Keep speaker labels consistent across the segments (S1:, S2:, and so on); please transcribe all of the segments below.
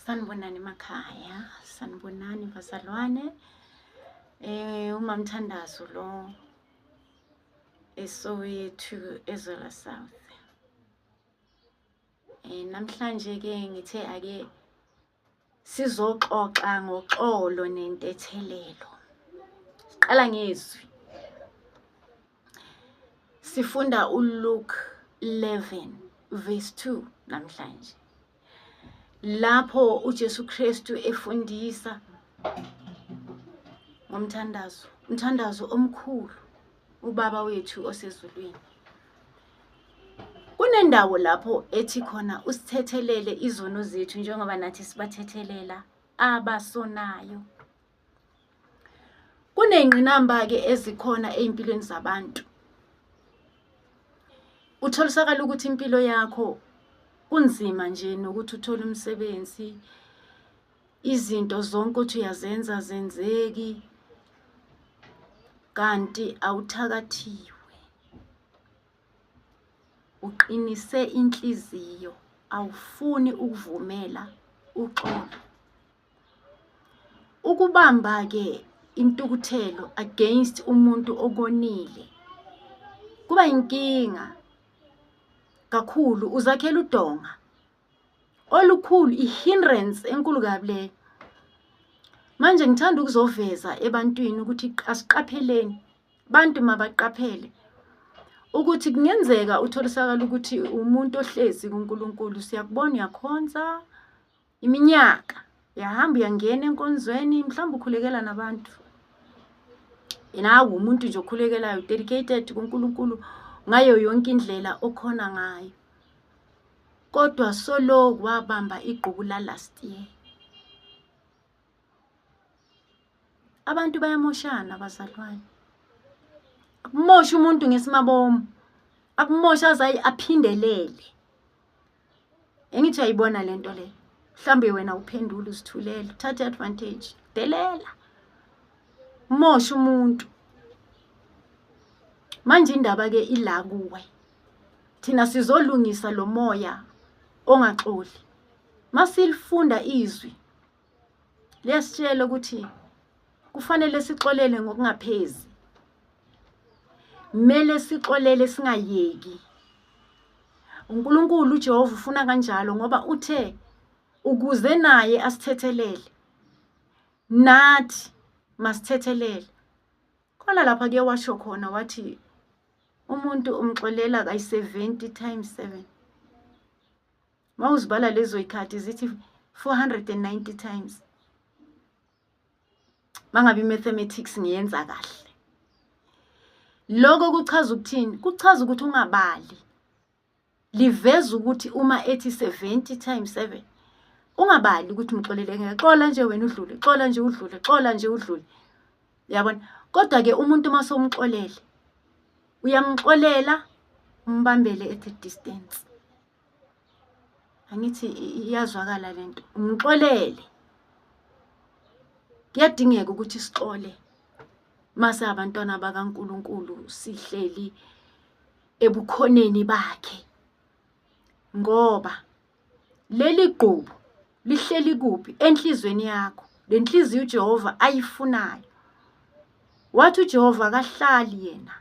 S1: Sanibonani emakhaya, sanibonani bazalwane. UMamthandazo lo eSoweto eZola South. Namhlanje ke ngithe ake sizoxoxa ngoxolo nentethelelo. Siqala ngezwi. Sifunda uLuke 11 verse 2 namhlanje. Lapho uJesu Kristu efundisa ngomthandazo, umthandazo omkhulu uBaba wethu osezulwini. Kunendawo lapho ethi khona usithethelele izono zethu njengoba nathi sibathethelela abasonayo. Kuney'ngqinamba-ke ezikhona ey'mpilweni zabantu. Utholisakala ukuthi impilo yakho kunzima nje nokuthi uthole umsebenzi, izinto zonke othi uyazenza azenzeki, kanti awuthakathiwe. Uqinise inhliziyo, awufuni ukuvumela uxolo. Ukubamba-ke intukuthelo against umuntu okonile kuba inkinga kakhulu, uzakhela udonga olukhulu, i-hindrance enkulu kabi leyo. Manje ngithanda ukuzoveza ebantwini ukuthi asiqapheleni, abantu mabaqaphele ukuthi kungenzeka utholisakala ukuthi umuntu ohlezi kuNkulunkulu, siyakubona uyakhonza iminyaka, uyahamba uyangena enkonzweni, mhlawumbe ukhulekela nabantu. Nawe umuntu nje okhulekelayo, dedicated kuNkulunkulu ngayo yonke indlela okhona ngayo. Kodwa soloku wabamba igqubu la last year. Abantu bayamoshana bazalwane. Akumoshe umuntu ngesimabomu. Akumoshe aze aphindelele. Engithi uyayibona le nto le. Mhlawumbe wena uphendula uzithulele, uthathe advantage. Delela. Mosha umuntu. Manje indaba ke ila kuwe. Thina sizolungisa lo moya ongaxoli. Masilifunda izwi liyasitshela ukuthi kufanele sixolele ngokungaphezi. Mele sixolele singayeki. UNkulunkulu uJehova ufuna kanjalo ngoba uthe ukuze naye asithethelele nathi masithethelele. Khona lapha ke washo khona wathi umuntu umxolela kayi-70 times 7. Mawuzibala lezo yikhathi zithi 490 times. Mangabe i-mathematics ngiyenza kahle. Lokho kuchaza ukuthini? Kuchaza ukuthi ungabali. Liveza ukuthi uma ethi 70 times 7 ungabali ukuthi umxolele ngeke, xola nje wena udlule, xola nje udlule, xola nje udlule. Uyabona? Kodwa ke umuntu uma sowumxolele uyamxolela umbambele at a distance. Angithi iyazwakala lento, umxolele. Kuyadingeka ukuthi sixole mase abantwana bakaNkulunkulu sihleli ebukhoneni bakhe, ngoba leli gqubu lihleli kuphi? Enhlizweni yakho, le nhliziyo uJehova ayifunayo. Wathi uJehova akahlali yena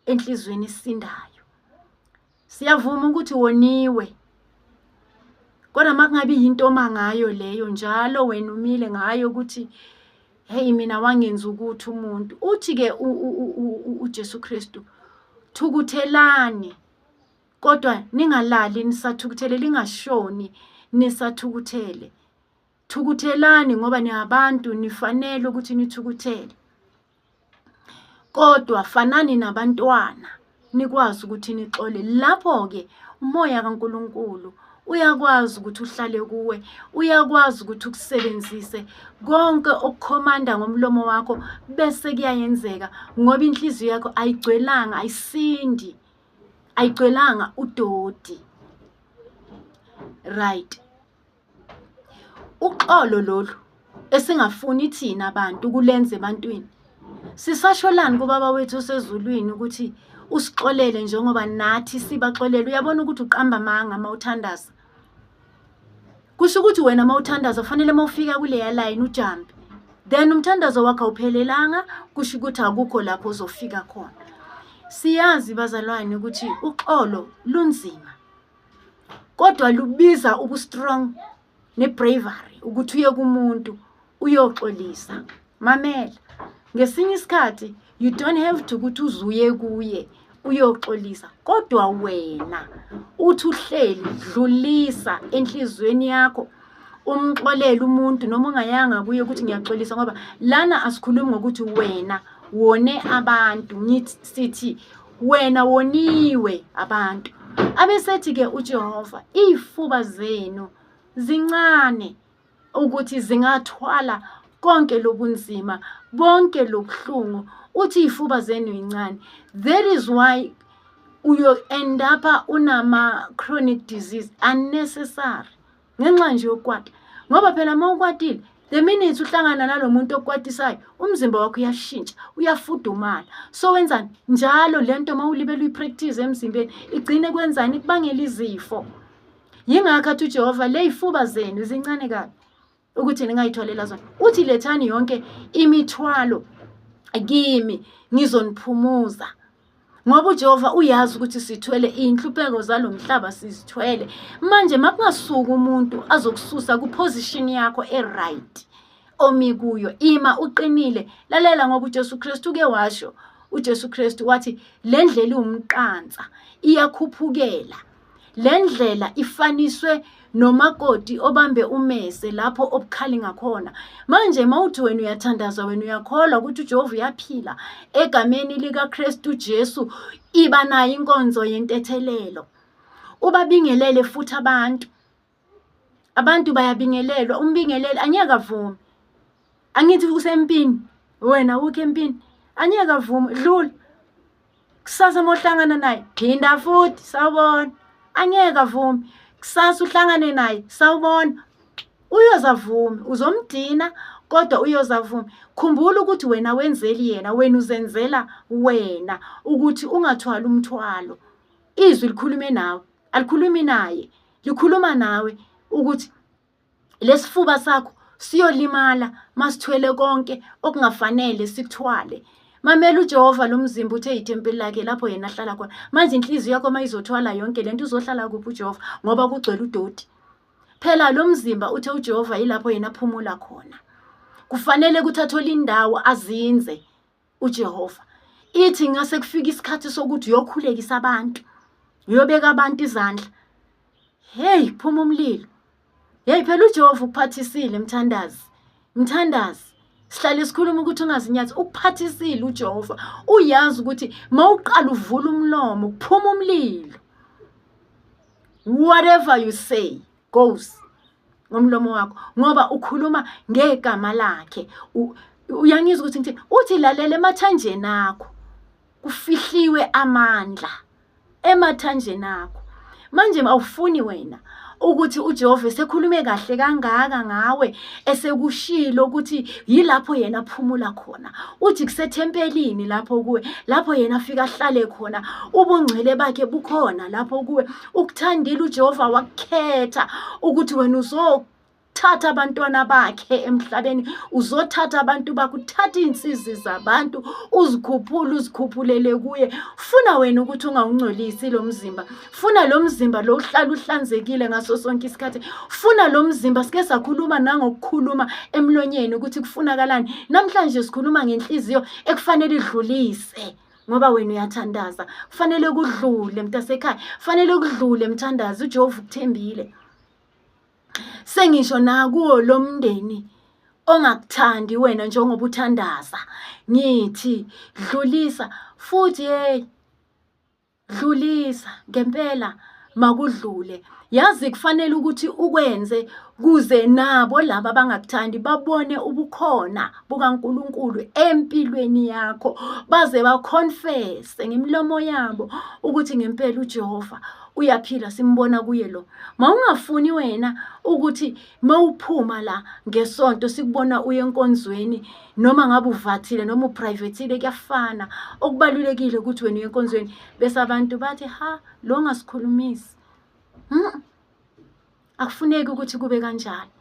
S1: enhlizweni esindayo. Siyavuma ukuthi woniwe, kodwa makungabi yinto oma ngayo leyo njalo wena umile ngayo ukuthi hey mina wangenza ukuthi umuntu. Uthi-ke uJesu Kristu, thukuthelani kodwa ningalali nisathukuthele, lingashoni nisathukuthele. Thukuthelani ngoba ningabantu, nifanele ukuthi nithukuthele. Kodwa fanani nabantwana nikwazi ukuthi nixole. Lapho-ke umoya kaNkulunkulu uyakwazi ukuthi uhlale kuwe, uyakwazi ukuthi ukusebenzise konke okukhomanda ngomlomo wakho bese kuyayenzeka, ngoba inhliziyo yakho ayigcwelanga, ayisindi, ayigcwelanga udoti. Right. Uxolo lolu esingafuni thina abantu ukulenza ebantwini. Sisasholani kubaba wethu osezulwini ukuthi usixolele njengoba nathi sibaxolele? Uyabona ukuthi uqamba amanga uma uthandaza. Kusho Kusho ukuthi wena uma uthandaza kufanele uma ufika kuleya line ujampe, then umthandazo wakho awuphelelanga, kusho ukuthi akukho lapho uzofika khona. Siyazi bazalwane ukuthi uxolo lunzima, kodwa lubiza ubu-strong ne-bravery ukuthi uye kumuntu uyoxolisa. Mamela, ngesinye isikhathi you don't have to ukuthi uzuye kuye uyoxolisa, kodwa wena uthi uhleli dlulisa enhliziyweni yakho, umxolele umuntu noma ungayanga kuye ukuthi ngiyaxolisa, ngoba lana asikhulumi ngokuthi wena wone abantu, ngithi sithi wena woniwe abantu. Abesethi-ke uJehova, iy'fuba zenu zincane ukuthi zingathwala konke lobunzima, bonke lobuhlungu. Uthi iy'fuba zenu yincane. That is why uyo end up unama chronic disease unnecessary, ngenxa nje yokukwata. Ngoba phela uma ukwatile, the minute uhlangana nalo muntu okukwatisayo, umzimba wakho uyashintsha, uyafudumala. So wenzani njalo lento uma ulibele uyipractice emzimbeni, igcine kwenzani? Ikubangela izifo. Yingakho athi uJehova, ley'fuba zenu zincane kabi ukuthi ningayithwalela zona. Uthi lethani yonke imithwalo kimi, ngizoniphumuza. Ngoba uJehova uyazi ukuthi sithwele iy'nhlupheko zalo mhlaba, sizithwele. Manje makungasuki umuntu azokususa kuposition yakho e-right omi kuyo, ima uqinile. Lalela, ngoba uJesu Kristu uke washo, uJesu Kristu wathi le ndlela iwumqansa, iyakhuphukela. Le ndlela ifaniswe nomakoti obambe umese lapho obukhali ngakhona. Manje mawuthi wena uyathandaza, wena uyakholwa ukuthi uJehova uyaphila egameni likaKristu Jesu, iba nayo inkonzo yentethelelo. Ubabingelele futhi abantu. Abantu bayabingelelwa, umbingelele angeke avume. Angithi usempini, wena ukho empini, angeke avume, dlula. Kusasa uma uhlangana naye, phinda futhi, sawubona. Angeke avume. Kusasa uhlangane naye, sawubona. Uyoze avume, uzomdina kodwa uyoze avume. Khumbula ukuthi wena wenzeli yena, wena uzenzela wena ukuthi ungathwali umthwalo. Izwi likhulume nawe, alikhulumi naye, likhuluma nawe ukuthi lesifuba sakho siyolimala masithwele konke okungafanele sikuthwale. Mamela uJehova, lo mzimba uthe ithempeli lakhe lapho yena ahlala khona. Manje inhliziyo yakho mayizothwala yonke lento, uzohlala kuphi uJehova? Ngoba kugcwele udoti. Phela lo mzimba uthe uJehova yilapho yena aphumula khona. Kufanele ukuthi athole indawo azinze uJehova. Ithi ngase kufika isikhathi sokuthi uyokhulekisa abantu, uyobeka abantu izandla. Hey, phuma umlilo. Hey, phela uJehova ukuphathisile mthandazi. Mthandazi, sihlale sikhuluma ukuthi ungazinyathi, ukuphathisile uJehova. Uyazi ukuthi mawuqala uvula umlomo kuphuma umlilo. Whatever you say goes ngomlomo wakho, ngoba ukhuluma ngegama lakhe. Uyangizwa ukuthi ngithini? Uthi lalela, emathanjeni akho kufihliwe amandla, emathanjeni akho. Manje awufuni wena ukuthi uJehova esekhulume kahle kangaka ngawe, esekushilo ukuthi yilapho yena aphumula khona, uthi kusethempelini lapho kuwe, lapho yena afika ahlale khona, ubungcwele bakhe bukhona lapho kuwe. Ukuthandile uJehova, wakukhetha ukuthi wena uzo thatha abantwana bakhe emhlabeni, uzothatha abantu bakhe, uthatha iy'nsizi zabantu, uzikhuphule, uzikhuphulele kuye. Funa wena ukuthi ungawungcolisi lo mzimba, funa lo mzimba lo uhlala uhlanzekile ngaso sonke isikhathi. Funa lo mzimba, sike sakhuluma nangokukhuluma emlonyeni ukuthi kufunakalani. Namhlanje sikhuluma ngenhliziyo ekufanele idlulise, ngoba wena uyathandaza, kufanele kudlule mntasekhaya, kufanele kudlule mthandazi. UJehova ukuthembile. Sengisho nakuwo lo mndeni ongakuthandi wena njengoba uthandaza, ngithi dlulisa futhi. Hey, dlulisa ngempela, makudlule. Yazi kufanele ukuthi ukwenze kuze nabo laba abangakuthandi babone ubukhona bukaNkuluNkulu empilweni yakho, baze baconfesse ngemilomo yabo ukuthi ngempela uJehova uyaphila, simbona kuye lo. Mawungafuni wena ukuthi mawuphuma la ngesonto sikubona uye enkonzweni, noma ngabe uvathile noma uprivatile kuyafana, okubalulekile ukuthi wena uye enkonzweni, bese abantu bathi ha, lo ngasikhulumisi. Akufuneki ukuthi kube kanjalo.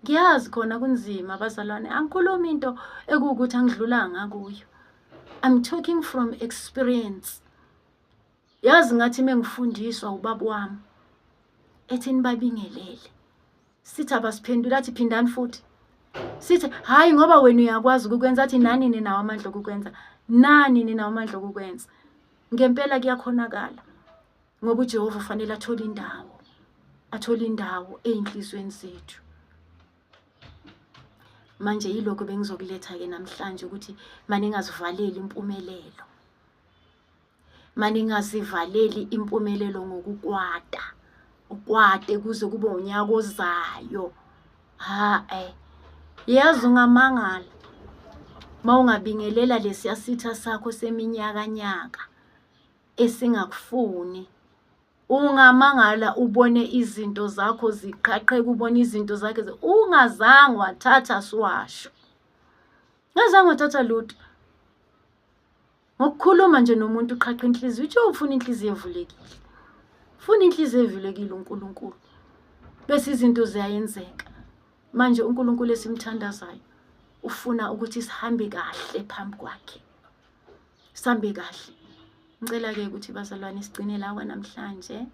S1: Ngiyazi khona kunzima bazalwane, angikhulumi into ekuwukuthi angidlulanga kuyo. I'm talking from experience. Yazi ngathi mengifundiswa ubaba wami ethi nibabingelele. Sithi abasiphendula athi phindani futhi. Sithi hayi ngoba wena uyakwazi ukukwenza athi nani ninawo amandla okukwenza. Nani ninawo amandla okukwenza. Ngempela kuyakhonakala ngoba uJehova ufanele athole indawo. Athole indawo ezinhlizweni zethu. Manje yilokho bengizokuletha ke namhlanje ukuthi maningazivaleli impumelelo. Maningazivaleli impumelelo ngokukwata. Ukwate kuze kube unyaka ozayo. Ha eh. Yazi ungamangala mawungabingelela lesiya sitha sakho seminyakanyaka esingakufuni. Ungamangala ubone izinto zakho ziqhaqheka, ubone izinto zakhe ungazange wathatha siwasho. Ungazange wathatha lutho. Ngokukhuluma nje nomuntu uqhaqha inhliziyo, uthi ufuna inhliziyo evulekile. Ufuna inhliziyo evulekile uNkulunkulu. Bese izinto ziyayenzeka. Manje uNkulunkulu esimthandazayo ufuna ukuthi sihambe kahle phambi kwakhe. Sihambe kahle. Ngicela ke ukuthi bazalwane sigcine la namhlanje.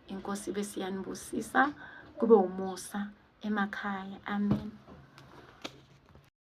S1: Inkosi bese iyanibusisa kube umusa emakhaya. Amen.